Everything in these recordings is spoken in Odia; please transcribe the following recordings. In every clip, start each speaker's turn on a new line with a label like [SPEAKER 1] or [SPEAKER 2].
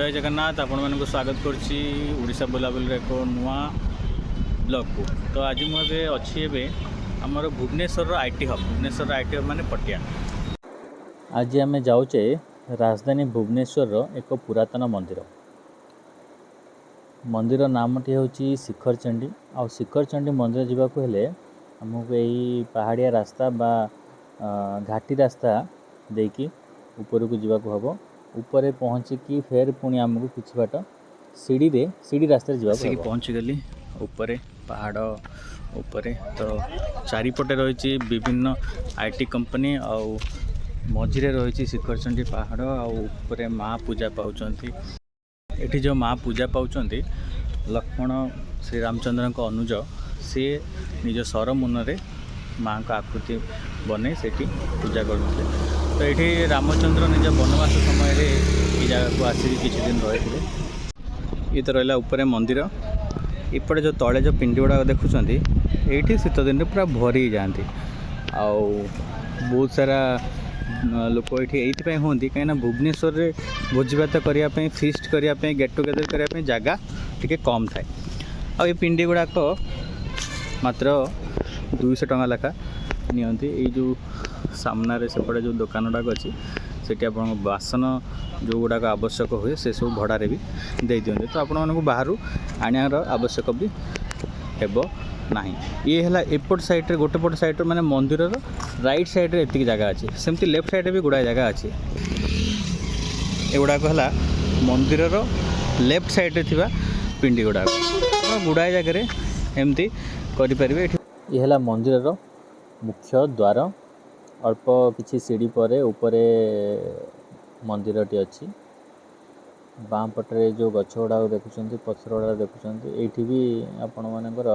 [SPEAKER 1] ଜୟ ଜଗନ୍ନାଥ। ଆପଣମାନଙ୍କୁ ସ୍ୱାଗତ କରୁଛି ଓଡ଼ିଶା ବୁଲାବୁଲିର ଏକ ନୂଆ ବ୍ଲଗ୍କୁ। ତ ଆଜି ମୁଁ ଏବେ ଅଛି ଏବେ ଆମର ଭୁବନେଶ୍ୱରର IT hub. ଭୁବନେଶ୍ୱରର IT hub ମାନେ ପଟିଆ। ଆଜି ଆମେ ଯାଉଛେ ରାଜଧାନୀ ଭୁବନେଶ୍ୱରର ଏକ ପୁରାତନ ମନ୍ଦିର। ମନ୍ଦିର ନାମଟି ହେଉଛି ଶିଖରଚଣ୍ଡୀ। ଆଉ ଶିଖରଚଣ୍ଡୀ ମନ୍ଦିର ଯିବାକୁ ହେଲେ ଆମକୁ ଏଇ ପାହାଡ଼ିଆ ରାସ୍ତା ବା ଘାଟି ରାସ୍ତା ଦେଇକି ଉପରକୁ ଯିବାକୁ ହେବ। ଉପରେ ପହଞ୍ଚିକି ଫେର ପୁଣି ଆମକୁ କିଛି ବାଟ ସିଡ଼ିରେ, ସିଡ଼ି ରାସ୍ତାରେ ଯିବାକୁ
[SPEAKER 2] ଆସିକି
[SPEAKER 1] ହେବ।
[SPEAKER 2] ପହଞ୍ଚିଗଲି ଉପରେ, ପାହାଡ଼ ଉପରେ। ତ ଚାରିପଟେ ରହିଛି ବିଭିନ୍ନ IT company ଆଉ ମଝିରେ ରହିଛି ଶିଖରଚଣ୍ଡୀ ପାହାଡ଼। ଆଉ ଉପରେ ମା ପୂଜା ପାଉଛନ୍ତି। ଏଠି ଯେଉଁ ମା ପୂଜା ପାଉଛନ୍ତି, ଲକ୍ଷ୍ମଣ ଶ୍ରୀରାମଚନ୍ଦ୍ରଙ୍କ ଅନୁଜ, ସିଏ ନିଜ ସରମୁନରେ ମାଙ୍କ ଆକୃତି ବନେଇ ସେଠି ପୂଜା କରୁଥିଲେ। ତ ଏଠି ରାମଚନ୍ଦ୍ର ନିଜ ବନବାସ ସମୟରେ ଏଇ ଜାଗାକୁ ଆସିକି କିଛି ଦିନ ରହିଥିଲେ। ଇଏ ତ ରହିଲା ଉପରେ ମନ୍ଦିର। ଏପଟେ ଯେଉଁ ତଳେ ଯେଉଁ ପିଣ୍ଡି ଗୁଡ଼ାକ ଦେଖୁଛନ୍ତି, ଏଇଠି ଶୀତ ଦିନରେ ପୁରା ଭରି ହେଇଯାଆନ୍ତି। ଆଉ ବହୁତ ସାରା ଲୋକ ଏଇଠି ଏଇଥିପାଇଁ ହୁଅନ୍ତି, କାହିଁକିନା ଭୁବନେଶ୍ୱରରେ ଭୋଜିଭାତ କରିବା ପାଇଁ, ଫିଷ୍ଟ କରିବା ପାଇଁ, ଗେଟ୍ ଟୁଗେଦର୍ କରିବା ପାଇଁ ଜାଗା ଟିକେ କମ୍ ଥାଏ। ଆଉ ଏ ପିଣ୍ଡି ଗୁଡ଼ାକ ମାତ୍ର 200 ଟଙ୍କା ଲେଖା ନିଅନ୍ତି। ଏଇ ଯେଉଁ ସାମ୍ନାରେ ସେପଟେ ଯେଉଁ ଦୋକାନ ଗୁଡ଼ାକ ଅଛି, ସେଠି ଆପଣଙ୍କ ବାସନ ଯେଉଁଗୁଡ଼ାକ ଆବଶ୍ୟକ ହୁଏ, ସେସବୁ ଭଡ଼ାରେ ବି ଦେଇଦିଅନ୍ତି। ତ ଆପଣମାନଙ୍କୁ ବାହାରୁ ଆଣିବାର ଆବଶ୍ୟକ ବି ହେବ ନାହିଁ। ଇଏ ହେଲା ଏପଟ ସାଇଡ଼୍ରେ, ଗୋଟେ ପଟ ସାଇଡ଼୍ରେ, ମାନେ ମନ୍ଦିରର ରାଇଟ୍ ସାଇଡ଼୍ରେ ଏତିକି ଜାଗା ଅଛି। ସେମିତି ଲେଫ୍ଟ ସାଇଡ଼୍ରେ ବି ଗୁଡ଼ାଏ ଜାଗା ଅଛି। ଏଗୁଡ଼ାକ ହେଲା ମନ୍ଦିରର ଲେଫ୍ଟ ସାଇଡ଼୍ରେ ଥିବା ପିଣ୍ଡି ଗୁଡ଼ାକ। ଆପଣ ଗୁଡ଼ାଏ ଜାଗାରେ ଏମିତି କରିପାରିବେ ଏଠି।
[SPEAKER 1] ଇଏ ହେଲା ମନ୍ଦିରର ମୁଖ୍ୟ ଦ୍ୱାର। ଅଳ୍ପ କିଛି ସିଡ଼ି ପରେ ଉପରେ ମନ୍ଦିରଟି ଅଛି। ବାଁ ପଟରେ ଯେଉଁ ଗଛ ଗୁଡ଼ାକ ଦେଖୁଛନ୍ତି, ପଥର ଗୁଡ଼ାକ ଦେଖୁଛନ୍ତି, ଏଇଠି ବି ଆପଣମାନଙ୍କର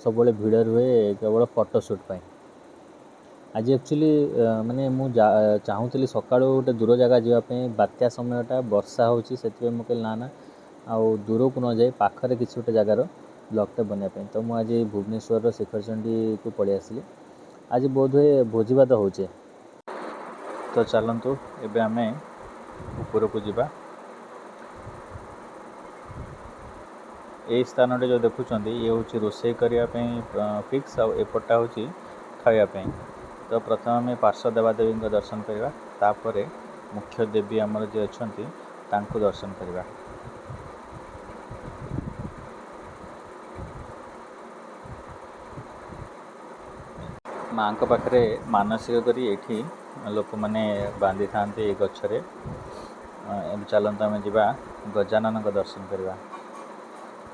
[SPEAKER 1] ସବୁବେଳେ ଭିଡ଼ ରୁହେ କେବଳ ଫଟୋ ସୁଟ୍ ପାଇଁ। ଆଜି ଆକ୍ଚୁଆଲି ମାନେ ମୁଁ ଚାହୁଁଥିଲି ସକାଳୁ ଗୋଟେ ଦୂର ଜାଗା ଯିବା ପାଇଁ। ବାତ୍ୟା ସମୟଟା, ବର୍ଷା ହେଉଛି, ସେଥିପାଇଁ ମୁଁ କହିଲି ନା ନା, ଆଉ ଦୂରକୁ ନ ଯାଇ ପାଖରେ କିଛି ଗୋଟେ ଜାଗାର ବ୍ଲଗ୍ଟା ବନେଇବା ପାଇଁ। ତ ମୁଁ ଆଜି ଭୁବନେଶ୍ୱରର ଶିଖରଚଣ୍ଡୀକୁ ପଳେଇ ଆସିଲି। ଆଜି ବୋଧହୁଏ ଭୋଜିଭାତ ହେଉଛି।
[SPEAKER 2] ତ ଚାଲନ୍ତୁ, ଏବେ ଆମେ ଉପରକୁ ଯିବା। ଏଇ ସ୍ଥାନଟି ଯେଉଁ ଦେଖୁଛନ୍ତି, ଇଏ ହେଉଛି ରୋଷେଇ କରିବା ପାଇଁ ଫିକ୍ସ, ଆଉ ଏପଟଟା ହେଉଛି ଖାଇବା ପାଇଁ। ତ ପ୍ରଥମେ ଆମେ ପାର୍ଶ୍ୱ ଦେବାଦେବୀଙ୍କ ଦର୍ଶନ କରିବା, ତାପରେ ମୁଖ୍ୟ ଦେବୀ ଆମର ଯିଏ ଅଛନ୍ତି, ତାଙ୍କୁ ଦର୍ଶନ କରିବା। ମାଙ୍କ ପାଖରେ ମାନସିକ କରି ଏଇଠି ଲୋକମାନେ ବାନ୍ଧିଥାନ୍ତି ଏଇ ଗଛରେ। ଏବେ ଚାଲନ୍ତୁ, ଆମେ ଯିବା ଗଜାନନଙ୍କ ଦର୍ଶନ କରିବା।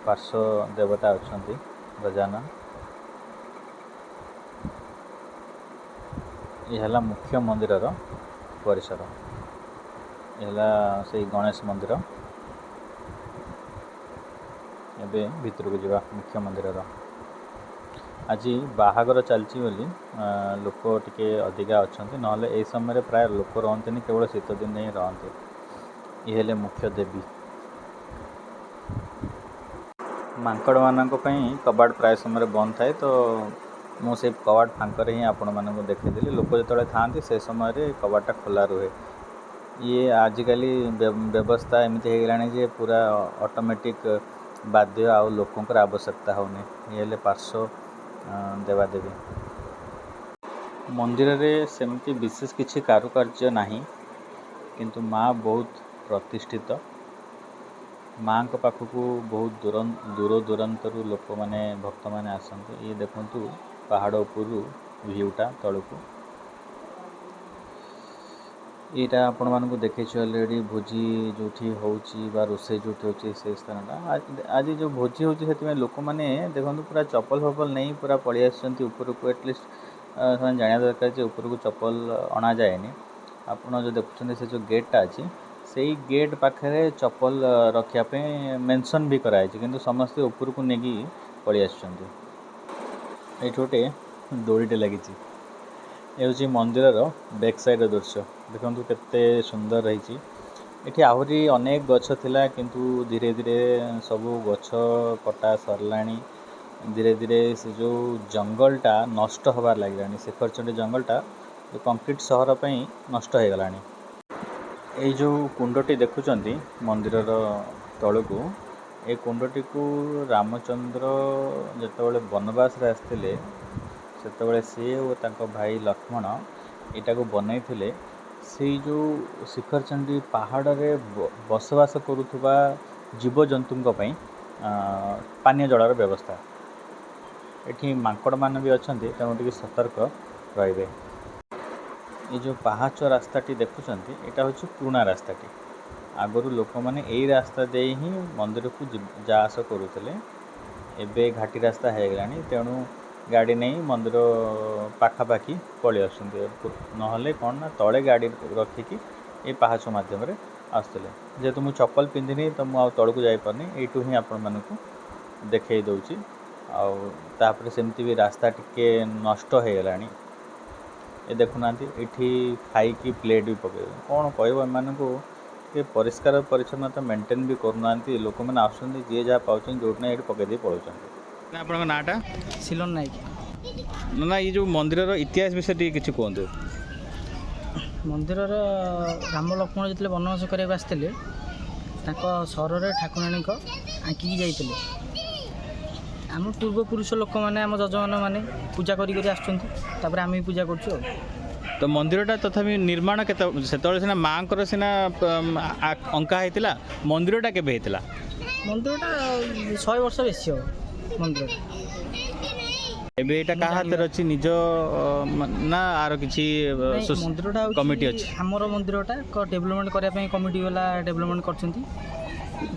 [SPEAKER 2] ପାର୍ଶ୍ୱ ଦେବତା ଅଛନ୍ତି ଗଜାନନ। ଇଏ ହେଲା ମୁଖ୍ୟ ମନ୍ଦିରର ପରିସର। ଇଏ ହେଲା ସେଇ ଗଣେଶ ମନ୍ଦିର। ଏବେ ଭିତରକୁ ଯିବା ମୁଖ୍ୟ ମନ୍ଦିରର। ଆଜି ବାହାଘର ଚାଲିଛି ବୋଲି ଲୋକ ଟିକେ ଅଧିକା ଅଛନ୍ତି, ନହେଲେ ଏଇ ସମୟରେ ପ୍ରାୟ ଲୋକ ରହନ୍ତିନି, କେବଳ ଶୀତ ଦିନେ ହିଁ ରହନ୍ତି। ଇଏ ହେଲେ ମୁଖ୍ୟ ଦେବୀ। ମାଙ୍କଡ଼ମାନଙ୍କ ପାଇଁ କବାଟ ପ୍ରାୟ ସମୟରେ ବନ୍ଦ ଥାଏ, ତ ମୁଁ ସେଇ କବାଟ ଫାଙ୍କରେ ହିଁ ଆପଣମାନଙ୍କୁ ଦେଖେଇଦେଲି। ଲୋକ ଯେତେବେଳେ ଥାଆନ୍ତି, ସେ ସମୟରେ କବାଟଟା ଖୋଲା ରୁହେ। ଇଏ ଆଜିକାଲି ବ୍ୟବସ୍ଥା ଏମିତି ହେଇଗଲାଣି ଯେ ପୁରା ଅଟୋମେଟିକ୍ ବାଦ୍ୟ, ଆଉ ଲୋକଙ୍କର ଆବଶ୍ୟକତା ହେଉନି। ଇଏ ହେଲେ ପାର୍ଶ୍ୱ ଦେବାଦେବୀ। ମନ୍ଦିରରେ ସେମିତି ବିଶେଷ କିଛି କାରୁକାର୍ଯ୍ୟ ନାହିଁ, କିନ୍ତୁ ମା ବହୁତ ପ୍ରତିଷ୍ଠିତ। ମାଙ୍କ ପାଖକୁ ବହୁତ ଦୂର ଦୂର ଦୂରାନ୍ତରୁ ଲୋକମାନେ, ଭକ୍ତମାନେ ଆସନ୍ତି। ଇଏ ଦେଖନ୍ତୁ ପାହାଡ଼ ଉପରୁ ଭିୟୁଟା ତଳକୁ। ଏଇଟା ଆପଣମାନଙ୍କୁ ଦେଖେଇଛି ଅଲରେଡ଼ି, ଭୋଜି ଯେଉଁଠି ହେଉଛି ବା ରୋଷେଇ ଯେଉଁଠି ହେଉଛି ସେଇ ସ୍ଥାନଟା। ଆଜି ଯେଉଁ ଭୋଜି ହେଉଛି, ସେଥିପାଇଁ ଲୋକମାନେ ଦେଖନ୍ତୁ ପୁରା ଚପଲ ଫପଲ ନେଇ ପୁରା ପଳେଇ ଆସିଛନ୍ତି ଉପରକୁ। ଆଟଲିଷ୍ଟ ସେମାନେ ଜାଣିବା ଦରକାର ଯେ ଉପରକୁ ଚପଲ ଅଣାଯାଏନି। ଆପଣ ଯେଉଁ ଦେଖୁଛନ୍ତି, ସେ ଯେଉଁ ଗେଟ୍ଟା ଅଛି, ସେଇ ଗେଟ୍ ପାଖରେ ଚପଲ ରଖିବା ପାଇଁ ମେନସନ୍ ବି କରାଯାଇଛି, କିନ୍ତୁ ସମସ୍ତେ ଉପରକୁ ନେଇକି ପଳେଇ ଆସୁଛନ୍ତି। ଏଇଠି ଗୋଟେ ଦୋଳିଟେ ଲାଗିଛି। ଏ ହେଉଛି ମନ୍ଦିରର ବ୍ୟାକ୍ ସାଇଡ଼୍ର ଦୃଶ୍ୟ। ଦେଖନ୍ତୁ କେତେ ସୁନ୍ଦର ହେଇଛି। ଏଠି ଆହୁରି ଅନେକ ଗଛ ଥିଲା, କିନ୍ତୁ ଧୀରେ ଧୀରେ ସବୁ ଗଛ କଟା ସରିଲାଣି। ଧୀରେ ଧୀରେ ସେ ଯେଉଁ ଜଙ୍ଗଲଟା ନଷ୍ଟ ହେବାରେ ଲାଗିଲାଣି। ଶିଖରଚଣ୍ଡୀ ଜଙ୍ଗଲଟା କଂକ୍ରିଟ ସହର ପାଇଁ ନଷ୍ଟ ହେଇଗଲାଣି।
[SPEAKER 1] ଏଇ ଯେଉଁ କୁଣ୍ଡଟି ଦେଖୁଛନ୍ତି ମନ୍ଦିରର ତଳକୁ, ଏ କୁଣ୍ଡଟିକୁ ରାମଚନ୍ଦ୍ର ଯେତେବେଳେ ବନବାସରେ ଆସିଥିଲେ, ସେତେବେଳେ ସିଏ ଓ ତାଙ୍କ ଭାଇ ଲକ୍ଷ୍ମଣ ଏଇଟାକୁ ବନେଇଥିଲେ। ସେଇ ଯେଉଁ ଶିଖରଚଣ୍ଡୀ ପାହାଡ଼ରେ ବସବାସ କରୁଥିବା ଜୀବଜନ୍ତୁଙ୍କ ପାଇଁ ପାନୀୟ ଜଳର ବ୍ୟବସ୍ଥା। ଏଠି ମାଙ୍କଡ଼ମାନେ ବି ଅଛନ୍ତି, ତେଣୁ ଟିକେ ସତର୍କ ରହିବେ। ଏ ଯେଉଁ ପାହାଚ ରାସ୍ତାଟି ଦେଖୁଛନ୍ତି, ଏଇଟା ହେଉଛି ପୁରୁଣା ରାସ୍ତାଟି। ଆଗରୁ ଲୋକମାନେ ଏଇ ରାସ୍ତା ଦେଇ ହିଁ ମନ୍ଦିରକୁ ଯା ଆସ କରୁଥିଲେ। ଏବେ ଘାଟି ରାସ୍ତା ହେଇଗଲାଣି, ତେଣୁ ଗାଡ଼ି ନେଇ ମନ୍ଦିର ପାଖାପାଖି ପଳେଇ ଆସୁଛନ୍ତି। ନହେଲେ କ'ଣ ନା ତଳେ ଗାଡ଼ି ରଖିକି ଏଇ ପାହାଚ ମାଧ୍ୟମରେ ଆସୁଥିଲେ। ଯେହେତୁ ମୁଁ ଚପଲ ପିନ୍ଧିନି, ତ ମୁଁ ଆଉ ତଳକୁ ଯାଇପାରୁନି। ଏଇଠୁ ହିଁ ଆପଣମାନଙ୍କୁ ଦେଖେଇ ଦେଉଛି। ଆଉ ତାପରେ ସେମିତି ବି ରାସ୍ତା ଟିକେ ନଷ୍ଟ ହେଇଗଲାଣି। ଏ ଦେଖୁନାହାନ୍ତି, ଏଇଠି ଖାଇକି ପ୍ଲେଟ୍ ବି ପକେଇ, କ'ଣ କହିବ ଏମାନଙ୍କୁ? ଟିକେ ପରିଷ୍କାର ପରିଚ୍ଛନ୍ନତା ମେଣ୍ଟେନ୍ ବି କରୁନାହାନ୍ତି। ଲୋକମାନେ ଆସୁଛନ୍ତି, ଯିଏ ଯାହା ପାଉଛନ୍ତି ଯେଉଁଠି ନାହିଁ ଏଇଠି ପକେଇ ଦେଇ ପଳାଉଛନ୍ତି।
[SPEAKER 2] ନା, ଆପଣଙ୍କ ନାଁଟା?
[SPEAKER 3] ସିଲନ ନାଇକ।
[SPEAKER 2] ନା, ଏଇ ଯେଉଁ ମନ୍ଦିରର ଇତିହାସ ବିଷୟରେ ଟିକେ କିଛି କୁହନ୍ତୁ।
[SPEAKER 3] ମନ୍ଦିରର ରାମ ଲକ୍ଷ୍ମଣ ଯେତେବେଳେ ବନବାସ କରିବାକୁ ଆସିଥିଲେ, ତାଙ୍କ ଶରରେ ଠାକୁରାଣୀଙ୍କ ଆଙ୍କିକି ଯାଇଥିଲେ। ଆମ ପୂର୍ବପୁରୁଷ ଲୋକମାନେ, ଆମ ଯଜମାନ ମାନେ ପୂଜା କରି କରି ଆସୁଛନ୍ତି। ତାପରେ ଆମେ ବି ପୂଜା କରୁଛୁ ଆଉ।
[SPEAKER 2] ତ ମନ୍ଦିରଟା ତଥାପି ନିର୍ମାଣ କେତେ, ସେତେବେଳେ ସିନା ମାଆଙ୍କର ସିନା ଅଙ୍କା ହେଇଥିଲା, ମନ୍ଦିରଟା କେବେ ହେଇଥିଲା?
[SPEAKER 3] ମନ୍ଦିରଟା 100 ବର୍ଷ ବେଶୀ ହେବ ମନ୍ଦିରଟା।
[SPEAKER 2] ଏବେ ଏଇଟା କାହା ହାତରେ ଅଛି? ନିଜ ନା ଆର କିଛି
[SPEAKER 3] ନାଇଁ, ମନ୍ଦିରଟା
[SPEAKER 2] କମିଟି
[SPEAKER 3] ହେଉଛି
[SPEAKER 2] ଅଛି?
[SPEAKER 3] ଆମର ମନ୍ଦିରଟା ଡେଭଲପମେଣ୍ଟ କରିବା ପାଇଁ କମିଟି ବାଲା ଡେଭଲପମେଣ୍ଟ କରିଛନ୍ତି।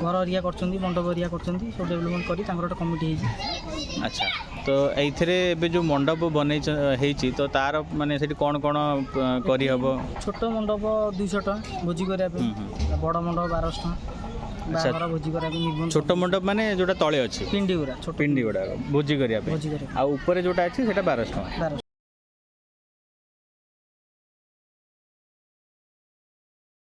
[SPEAKER 3] ଘର ଏରିଆ କରିଛନ୍ତି, ମଣ୍ଡପ ଏରିଆ କରିଛନ୍ତି, ସବୁ ଡେଭଲପମେଣ୍ଟ କରି ତାଙ୍କର ଗୋଟେ କମିଟି ହେଇଛି।
[SPEAKER 2] ଆଚ୍ଛା, ତ ଏଇଥିରେ ଏବେ ଯେଉଁ ମଣ୍ଡପ ବନେଇ ହେଇଛି, ତ ତାର ମାନେ ସେଠି କ'ଣ କ'ଣ କରିହବ?
[SPEAKER 3] ଛୋଟ ମଣ୍ଡପ 200 ଟଙ୍କା ଭୋଜି କରିବା ପାଇଁ,
[SPEAKER 2] ହୁଁ, ହୁଁ।
[SPEAKER 3] ଆଉ ବଡ଼ ମଣ୍ଡପ 1200 ଟଙ୍କା ବାହାଘର ଭୋଜି କରିବା ପାଇଁ, ନିର୍ବନ୍ଧ।
[SPEAKER 2] ଛୋଟ ମଣ୍ଡପ ମାନେ ଯେଉଁଟା ତଳେ ଅଛି?
[SPEAKER 3] ପିଣ୍ଡି ଗୁଡ଼ା ଛୋଟ।
[SPEAKER 2] ପିଣ୍ଡି ଗୁଡ଼ାକ ଭୋଜି କରିବା ପାଇଁ।
[SPEAKER 3] ଭୋଜି କରିବା
[SPEAKER 2] ଆଉ ଉପରେ ଯେଉଁଟା ଅଛି ସେଇଟା 1200 ଟଙ୍କା।
[SPEAKER 3] 1200।